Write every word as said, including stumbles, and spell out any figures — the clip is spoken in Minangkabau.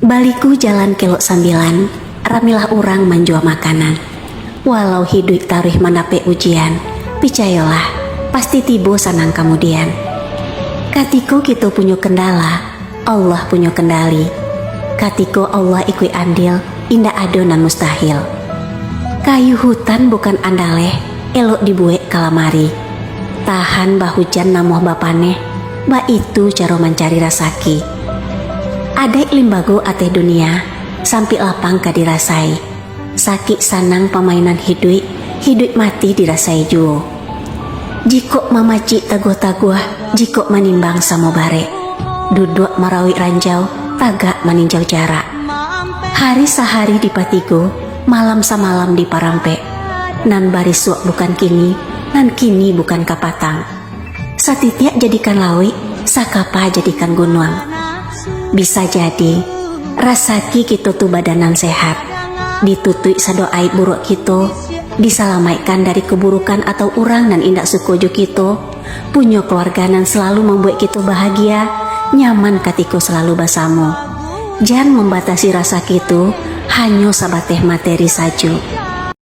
Baliku jalan kelok sambilan, ramilah urang manjua makanan. Walau hiduik taruih mandapek ujian, picayolah, pasti tibo sanang kamudian. Katiko kito punyo kendala, Allah punyo kendali. Katiko Allah ikuik andil, indak ado nan mustahil. Kayu hutan bukan andaleh, elok dibuek kalamari. Tahan bahujan namuah bapaneh, baitu caro mancari rasaki. Adaik limbago ateh dunia, sampik lapang ka dirasai. Sakik sanang pamainan hiduik, hiduik mati dirasai juo. Jikok mamacik taguah-taguah, jikok manimbang samo barek. Duduak marawik ranjau, tagak maninjau jarak. Hari sahari dipatigo, malam samalam diparampek. Nan barisuak bukan kini, nan kini bukan kapatang. Satitiak jadikan lauik, sakapa jadikan gunuang. Bisa jadi, rasaki kito tu badan nan sehat, ditutuik sado aib buruak kito, disalamaikkan dari keburukan atau urang nan indak suko jo kito, punyo keluarga nan selalu mambuek kito bahagia, nyaman katiko selalu basamo. Jan mambatasi rasaki tu hanyo sabateh materi sajo.